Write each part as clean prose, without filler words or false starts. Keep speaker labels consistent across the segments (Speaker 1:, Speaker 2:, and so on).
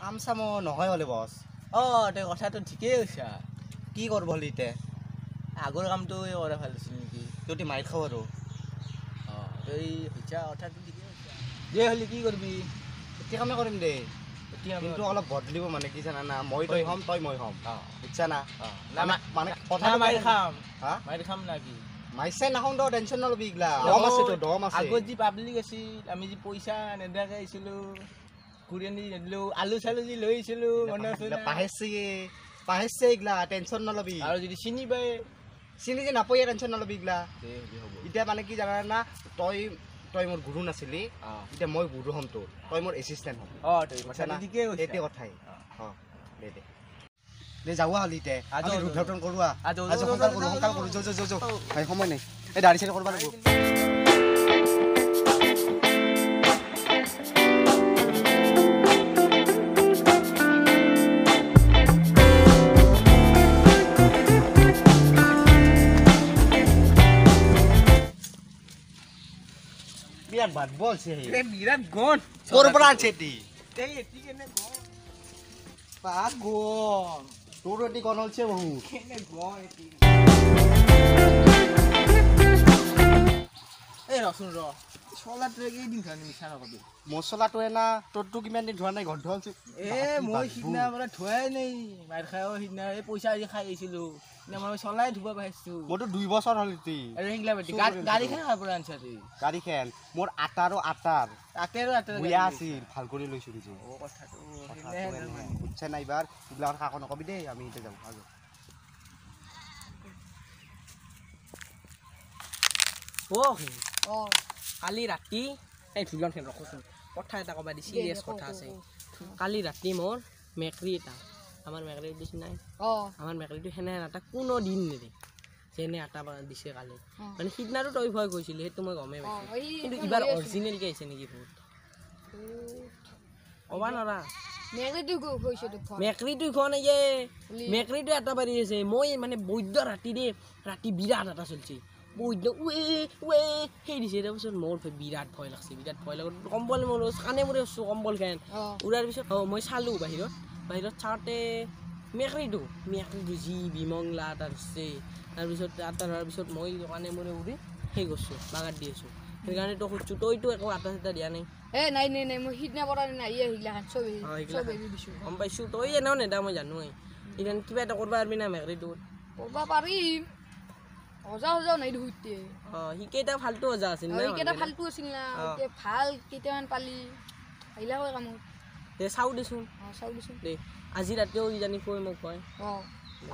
Speaker 1: কাম চামো নহয় হ'লে বছ।
Speaker 2: অঁ, তই কথাটো ঠিকেই কৈছা।
Speaker 1: কি কৰিব হ'লে এতিয়া?
Speaker 2: আগৰ কামটো কৰা ভাল আছিল নেকি?
Speaker 1: তই মাৰি খাওঁ আৰু।
Speaker 2: অঁ, তই হৈছা, কথাটো ঠিকেই কৈছা। দে হ'লে কি কৰিবি?
Speaker 1: এতিয়া কামে কৰিম দে।
Speaker 2: এতিয়া
Speaker 1: কিন্তু অলপ বদলিব, মানে কি জানা না, মই তই হ'ম, তই মই হ'ম, বুজছা না? মানে
Speaker 2: কথা মাৰি খাম। হা, মাৰি খাম না কি?
Speaker 1: মাইছে নাখাওঁ দে, টেনশ্যন নলবি। এইগিলা দম আছে তো, দম আছে।
Speaker 2: আগত যি পাব্লিক আছিল, আমি যি পইচা নেদাকে আহিছিলোঁ, ঘূৰি নিদিলো, আলু চালু যি লৈ আহিছিলো, মনে আছে?
Speaker 1: পাহেছে পাহেছে, এইগিলা টেনশ্যন নলবি।
Speaker 2: আৰু যদি চিনি পায়?
Speaker 1: চিনি যে নাপায়, টেনশ্যন নলবি এইগিলা। এতিয়া মানে কি জানা না, তই মোৰ গুৰু নাছিলি, এতিয়া মই গুৰু হ'ম তোৰ, তই মোৰ এছিষ্টেণ্ট হ'ম। এইটো কথাই। অঁ, দে দে দে, যাৱা হ'লি এতিয়া আমি উদ্ঘাটন কৰোঁ। আজি সোনকাল কৰোঁ, সোনকাল কৰোঁ। যো যো যো, ভাই, সময় নাই। এই দাড়ি চাড়ি কৰিব লাগিব। বিৰাট ভাত বলছে,
Speaker 2: বিৰাট গন।
Speaker 1: ক'ৰ পৰা আনছে এটি?
Speaker 2: এটি কেনে গন বা গন।
Speaker 1: তোৰ এটি গন হৈছে বহুত।
Speaker 2: কেনে গন এটি। এই ৰচোন ৰ, চলাটোৱে কেইদিন ধোৱা নাই, মিছা নকবি।
Speaker 1: মছলাটোৱে না, তোৰটো কিমান দিন ধোৱা নাই, ঘৰত ধোৱা।
Speaker 2: এ মই সিদিনা মানে ধোৱাই নাই, মাৰ খায়ো সিদিনা এই পইচা আজি খাই আহিছিলো, সিদিনা মই চলাই ধুব পাইছো।
Speaker 1: মোৰতো 2 বছৰ হ'ল এটি।
Speaker 2: আৰু সেইগিলা গাড়ীখন কাৰ পৰা আনছা তুই?
Speaker 1: গাড়ীখন মোৰ আটাৰো আটাৰ।
Speaker 2: আটাৰো আটাৰ।
Speaker 1: বুয়া আছিল, ভাল কৰি লৈছো নিজে।
Speaker 2: অ, কথাটো
Speaker 1: বুজছা নাই? এইবাৰ এইবিলাক কাকো নকবি দেই। আমি এতিয়া যাওঁ আৰু।
Speaker 3: অ, কালি ৰাতি এই ধুলন ৰখোচোন, কথা এটা ক'বা দি, চিৰিয়াছ কথা আছে। কালি ৰাতি মোৰ মেকৰী এটা, আমাৰ মেকৰীটো চিনাই, আমাৰ মেকৰীটো সেনে এটা কোনো দিন নেৰে যেনে আটা দিছে কালি। মানে সিদিনাটো তই ভয় কৰিছিলি, সেইটো মই গমেই পাইছোঁ, কিন্তু এইবাৰ অৰিজিনেলকে আহিছে নেকি ভূত, ক'বা নৰা। মেকৰীটো খোৱা নাই যে, মেকৰীটো এটা পাৰি আছে। মই মানে বৈদ্য ৰাতি দেই, ৰাতি বিৰাট এটা চলছে, বৈদ্য ৱে ৱে সেই দিছে। তাৰপিছত মোৰ বিৰাট ভয় লাগছে, বিৰাট ভয় লাগল। কম্বল মোৰ কাণে মূৰে উঠছোঁ কম্বল খেন উৰাৰ পিছত মই চালোঁ বাহিৰত। বাহিৰত চাওঁতে মেকৰীটো যি বিমংলা এটা ধৰছে। তাৰপিছত আটা ধৰাৰ পিছত মই কাণে মূৰে উৰি সেই কৰিছোঁ, বাগাৰ দি আছোঁ। সেইকাৰণে তই সুধছোঁ, তইতো একো আটা চাটা দিয়া নাই?
Speaker 4: এ নাই নাই নাই, মই সিদিনা পৰা নাই। চব দিছোঁ।
Speaker 3: গম পাইছোঁ, তই এনেও নেদা, মই জানোৱেই। সেইকাৰণে কিবা এটা কৰিব পাৰিবি না মেকৰীটোত?
Speaker 4: কৰিব পাৰিম। সজা সজাও নাই দেখোন এতিয়া।
Speaker 3: অঁ, সিকেইটা ফাল্টু সজা আছিল না?
Speaker 4: সেইকেইটা ফাল্টু আছিল না। এতিয়া ভাল কেইটামান পালি আহিলা হয় কামত।
Speaker 3: দে চাওঁ দেচোন।
Speaker 4: অঁ, চাওঁ দেচোন।
Speaker 3: দে, আজি ৰাতিও কিজানি কৈ মোক কয়।
Speaker 4: অঁ,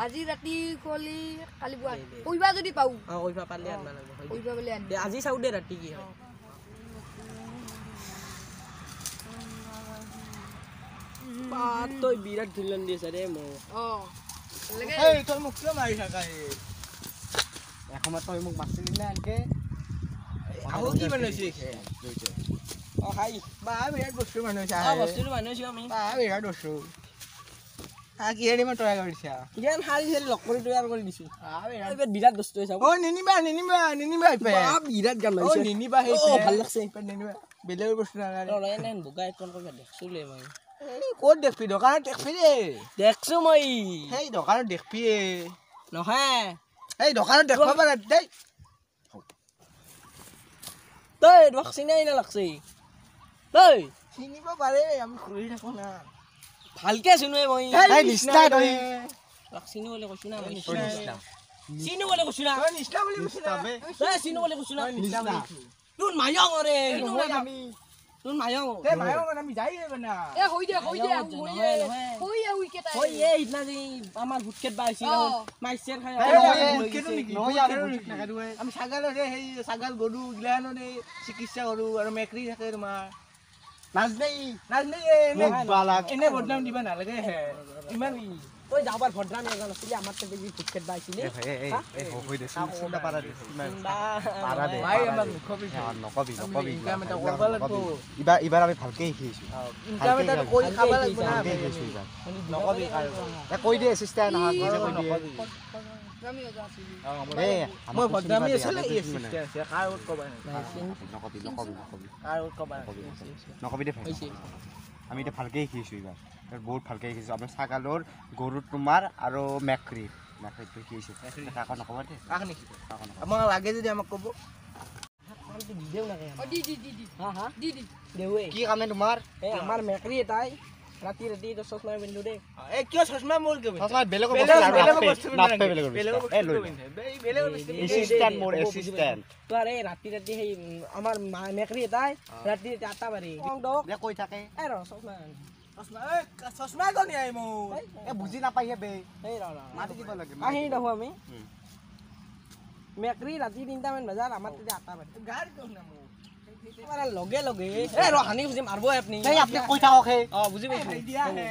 Speaker 4: আজি ৰাতি খোৱালি কালি পুৱা কইবা যদি পাওঁ।
Speaker 3: অঁ, কইবা পালে আনবা লাগিব।
Speaker 4: কইবা পালে আনবা।
Speaker 3: দে, আজি চাওঁ দে ৰাতি কি হয়। তই বিৰাট ধুলন দি আছা দে মোক।
Speaker 4: অঁ।
Speaker 2: এই তই মোক কিয় মাৰি থাকা?
Speaker 1: এসময়ত তই মোক মাৰছিলি না এনকে?
Speaker 2: আকৌ কি বনাইছে? অ, হাই বা, বিৰাট বস্তু বনাইছা।
Speaker 3: বস্তুটো বনাইছো আমি।
Speaker 2: বা, বিৰাট বস্তু। হা, কিহেদি মই তৈয়াৰ কৰিছা?
Speaker 3: ইমান শাৰী চাৰি লগ কৰি তৈয়াৰ কৰি দিছো। বিৰাট বস্তু হৈছে।
Speaker 2: অ, নিনিবা নিনিবা নিনিবা,
Speaker 3: বিৰাট গান মাৰিছে।
Speaker 2: নিনিবা, সেই
Speaker 3: ভাল লাগছে।
Speaker 2: নিনিবা, বেলেগৰ বস্তু নালাগে।
Speaker 3: এনে বগা এখন কৰিব দেখছো মই।
Speaker 2: ক'ত দেখবি? দোকানত দেখবি দেই।
Speaker 3: দেখছো মই।
Speaker 2: সেই দোকানত দেখবি।
Speaker 3: নহয়।
Speaker 2: এই দোকানত দেখব পাৰা দেই।
Speaker 3: তই তোমাক চিনাই নালাগছে তই।
Speaker 2: চিনিব পাৰে, আমি ঘূৰি থাকো না।
Speaker 3: ভালকে চিনোৱে মই।
Speaker 1: নিচিনা তই
Speaker 3: চিনো বুলি কৈছো না মই, চিনো বুলি কৈছো না।
Speaker 2: নিচিনা বুলি কৈছো না।
Speaker 3: চিনো বুলি কৈছো না। তোৰ মায়ং ৰে, তোৰ মায়ং।
Speaker 2: এ মায়ং আমি যাই না।
Speaker 4: এ হৈ দে, হৈ দে, হৈ দে, হৈ দে, হৈ কেটা
Speaker 3: হৈ। এ সিদিনা যে আমাৰ ভূত খেদবা আহিছিল, মাইছেৰ খাই।
Speaker 2: আমি ছাগালৰে, সেই ছাগাল গৰু গিলানৰে চিকিৎসা কৰো আৰু মেকৰী থাকে তোমাৰ।
Speaker 1: নাজনেই।
Speaker 2: নাজনেই, এনে বদনাম দিবা নালাগে হে ইমান।
Speaker 3: তই যাবাৰ ভদ্ৰামি এজন আছিলে আমাৰ তাতে যি ভূত খেদবা আহিছিলে।
Speaker 1: নকবি, এইবাৰ আমি ভালকে শিকিছো। কৈ দিয়ে এছিষ্টেণ্ট কৈ দিয়ে।
Speaker 2: মই ভদ্ৰামি আছিলে,
Speaker 1: নকবি নকবি নকবি নকবি দে। আমি এতিয়া ভালকে শিকিছো এইবাৰ। বহুত ভালকে শিকিছোঁ আপোনাৰ ছাগালৰ গৰু তোমাৰ আৰু মেকৰী মেকৰীটো শিকিছোঁ কাকো নক'ব দেই
Speaker 2: কাক নিশিকে আমাক লাগে যদি আমাক ক'ব
Speaker 1: কি কামে তোমাৰ
Speaker 3: এই আমাৰ মেকৰী এটাই ৰাতি ৰাতি চশমা পিন্ধো দেই
Speaker 2: এই কিয় চশমা মোৰ কিয়
Speaker 1: চশমা বেলেগৰ এছিষ্টেণ্ট মোৰ এছিষ্টেণ্ট
Speaker 3: তোৰ এই ৰাতি ৰাতি সেই আমাৰ মেকৰী এটাই ৰাতি ৰাতি আটা মাৰি
Speaker 1: কৈ থাকে
Speaker 3: এই ৰ চশমা
Speaker 2: চশমা কোন আই মোৰ
Speaker 1: এ বুজি নাপাইহে বে
Speaker 3: এই ৰ ৰ
Speaker 1: মাতি দিব লাগে
Speaker 3: আহি দেখো আমি মেকৰী ৰাতি 3টামান বজাত আমাৰ তেতিয়া আটা মাৰি
Speaker 2: গাৰ কোন না মোৰ
Speaker 3: মাৰা লগে লগে এই ৰ হানি বুজি মাৰব আপনি
Speaker 1: এই আপনি কৈ থাকক হে
Speaker 3: অ বুজি পাইছো
Speaker 2: দিয়া হে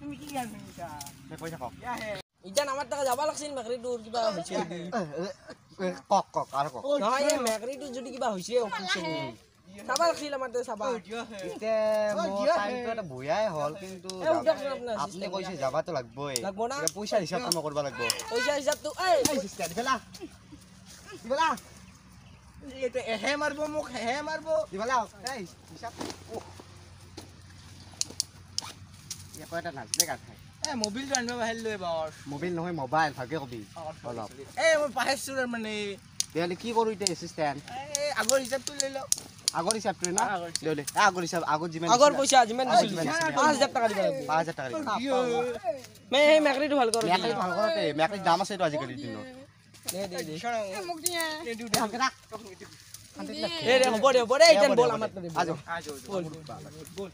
Speaker 2: তুমি কি গান শুনিছা
Speaker 1: কৈ থাকক
Speaker 3: ইজান আমাৰ টাকা যাবা লাগছিল মেকৰীটোৰ কিবা হৈছে
Speaker 1: কক কক আৰু কক
Speaker 3: নহয় এই মেকৰীটো যদি কিবা হৈছে চাবা লাগছিল আমাৰ চাবা
Speaker 1: এতিয়া মোৰ টাইমটো এটা বয়াই হ'ল কিন্তু আপুনি কৈছে যাবাতো লাগবই পইচা হিচাপটো মই কৰিব লাগিব
Speaker 3: পইচা হিচাপটো এই
Speaker 1: দিবেলা দিবেলা
Speaker 2: এইটো এহে মাৰব মোক হে মাৰব
Speaker 1: দিবেলা এই হিচাপ একো এটা নাজনে গান খাই
Speaker 2: এই মোবাইলটো আনিব বাহিৰ লৈ বাৰ
Speaker 1: মোবাইল নহয় মোবাইল ভালকে কবি অলপ
Speaker 2: এই মই পাহৰিছোঁ তাৰমানে
Speaker 1: তেতিয়াহ'লে কি কৰোঁ এতিয়া এছিষ্টেণ্ট
Speaker 2: এই আগৰ হিচাপটো লৈ লওক
Speaker 1: আগৰ হিচাপটো না লৈ লৈ আগৰ হিচাপ আগত যিমান
Speaker 3: আগৰ পইচা যিমান দিছিল 5000 টকা দিব লাগিব
Speaker 1: 5000 টকা দিব
Speaker 3: মে সেই মেকৰীটো ভাল কৰ
Speaker 1: মেকৰীটো ভাল কৰতে মেকৰীৰ দাম আছে তো আজিকালিৰ দিনত
Speaker 3: দে দে দে
Speaker 4: মোক দিয়া
Speaker 3: দে দে হ'ব দে হ'ব দে এতিয়া বল আমাৰ তাতে
Speaker 1: আজো
Speaker 2: আজো
Speaker 3: বল
Speaker 2: বল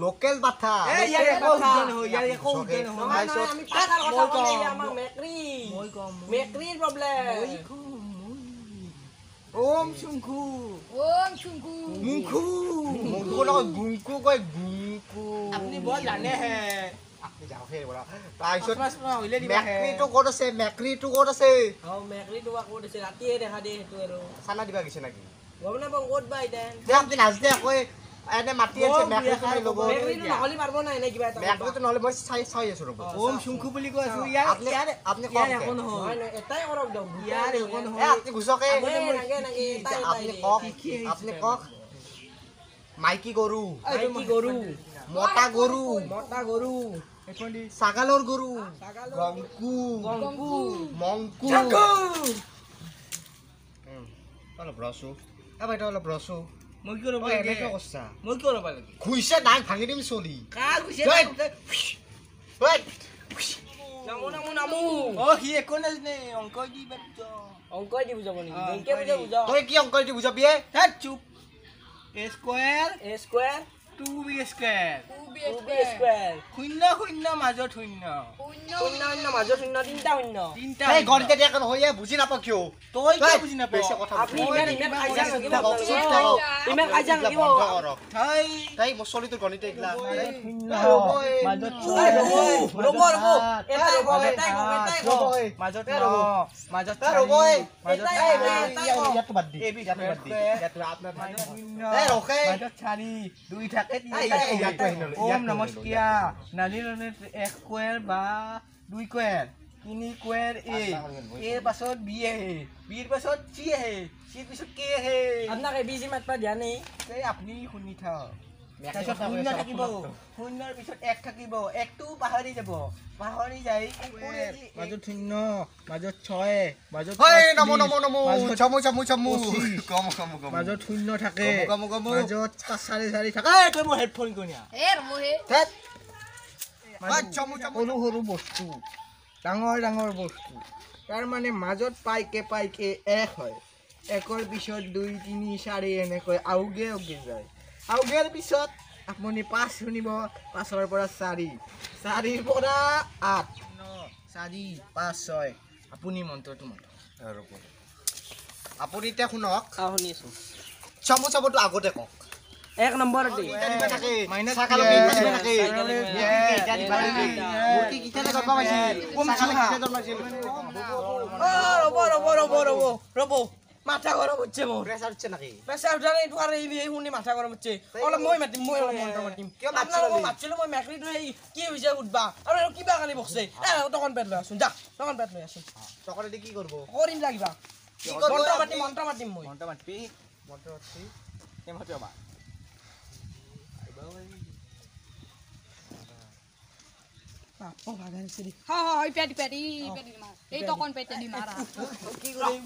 Speaker 1: লোকেল পাঠা চানা দিবা গৈছে নেকি মাইকী গৰু মতা গৰু মতা গৰু ছাগালৰ গৰু গংকু মংকু অলপ ৰচো বাইদেউ অলপ ৰচো
Speaker 2: মই কিয় ৰ'ব লাগে
Speaker 1: এনেকৈ কৰছা
Speaker 2: মই কিয় ৰ'ব লাগে
Speaker 1: ঘুইছে দাং ভাঙি দিম চলি
Speaker 2: কাৰ ঘুইছে
Speaker 3: নামো নামো নামো
Speaker 2: অ সি একো নাজানে অংক দি
Speaker 3: অংক দি বুজাব নেকি বেংকে বুজা বুজা
Speaker 1: তই কি অংক দি বুজাবি এ
Speaker 2: চুপ A square
Speaker 3: A square
Speaker 2: 2b square
Speaker 3: 2b square
Speaker 2: শূন্য শূন্য মাজত শূন্য
Speaker 3: শূন্য শূন্য মাজত শূন্য তিনটা শূন্য
Speaker 2: তিনটা
Speaker 1: এই গণিত দিয়া কেন হইয়া বুজি নাপাও কিয়
Speaker 2: তই কিয় বুজি নাপাও
Speaker 1: বেছি কথা
Speaker 3: আপনি ইমান ইমান কাজিয়া লাগিব ইমান কাজিয়া লাগিব
Speaker 2: থাই
Speaker 1: তাই মোৰ চলিটোৰ গণিত এইগিলা
Speaker 2: শূন্য মাজত
Speaker 3: ৰব ৰব এটাই কওক এটাই কওক এটাই কওক
Speaker 2: মাজত ৰব মাজত
Speaker 1: ৰব
Speaker 2: মাজত
Speaker 1: ইয়াত বাদ দি ইয়াত বাদ দি ইয়াত আপোনাৰ
Speaker 2: শূন্য
Speaker 1: এই ৰখে
Speaker 2: মাজত চাৰি দুই থাকে ওম নমস্কিয়া নালিৰণে এক কোৱেৰ বা দুই কোৱেৰ তিনি কোৱেৰ এ এৰ পাছত বি আহে বিৰ পাছত চি আহে চিৰ পিছত কে আহে
Speaker 3: আপোনাক এ বি চি মাতবা দিয়া নাই
Speaker 2: এই আপুনি শুনি থাকক তাৰপিছত শূন্য থাকিব, শূন্যৰ পিছত এক থাকিব, একটো পাহৰি যাব, পাহৰি যায়। মাজত শূন্য, মাজত ছয়, মাজত
Speaker 1: নমো নমো নমো চমু চমু চমু কম কম কম,
Speaker 2: মাজত শূন্য থাকে, মাজত পাঁচ চাৰি চাৰি থাকে। তই মোৰ হেডফোন কনিয়া। সৰু সৰু বস্তু, ডাঙৰ ডাঙৰ বস্তু, তাৰমানে মাজত পাইকে পাইকে এক হয়, একৰ পিছত দুই তিনি চাৰি এনেকৈ আউগে আউগে যায়। আউগেৰ পিছত আপুনি পাঁচ শুনিব, পাঁচৰ পৰা চাৰি, চাৰিৰ পৰা আঠ, ন চাৰি পাঁচ ছয়। আপুনি মন্ত্ৰটো মন্ত্ৰ
Speaker 1: আপুনি এতিয়া শুনক।
Speaker 3: শুনি আছোঁ।
Speaker 1: চমু চমুটো আগতে কওক।
Speaker 3: এক নম্বৰতে ৰ'ব ৰ'ব ৰ'ব ৰ'ব ৰ'ব, মাথা গৰম হচ্ছে মোৰ।
Speaker 1: প্ৰেছাৰ উঠছে নাকি?
Speaker 3: প্ৰেছাৰ উঠা নাই, এইটো আৰু এই শুনি মাথা গৰম হচ্ছে। অলপ মই মাতিম, মই অলপ মন্ত্ৰ মাতিম। আপোনালোকক মাতিছিলোঁ মই, মেকৰীটো এই কি হৈছে সুধবা, আৰু কিবা কানি বকছে। টকন পেট লৈ আছোন, যা টকন পেট লৈ আছোন।
Speaker 1: টকন কি কৰিব?
Speaker 3: কৰিম যা কিবা। মন্ত্ৰ মাতিম, মন্ত্ৰ মাতিম মই।
Speaker 2: মন্ত্ৰ মাতিবি, মন্ত্ৰ মাতিবি, কেম মাতিব বা?
Speaker 4: এই টকন পেটে দি মাৰা।
Speaker 3: কি কৰিম?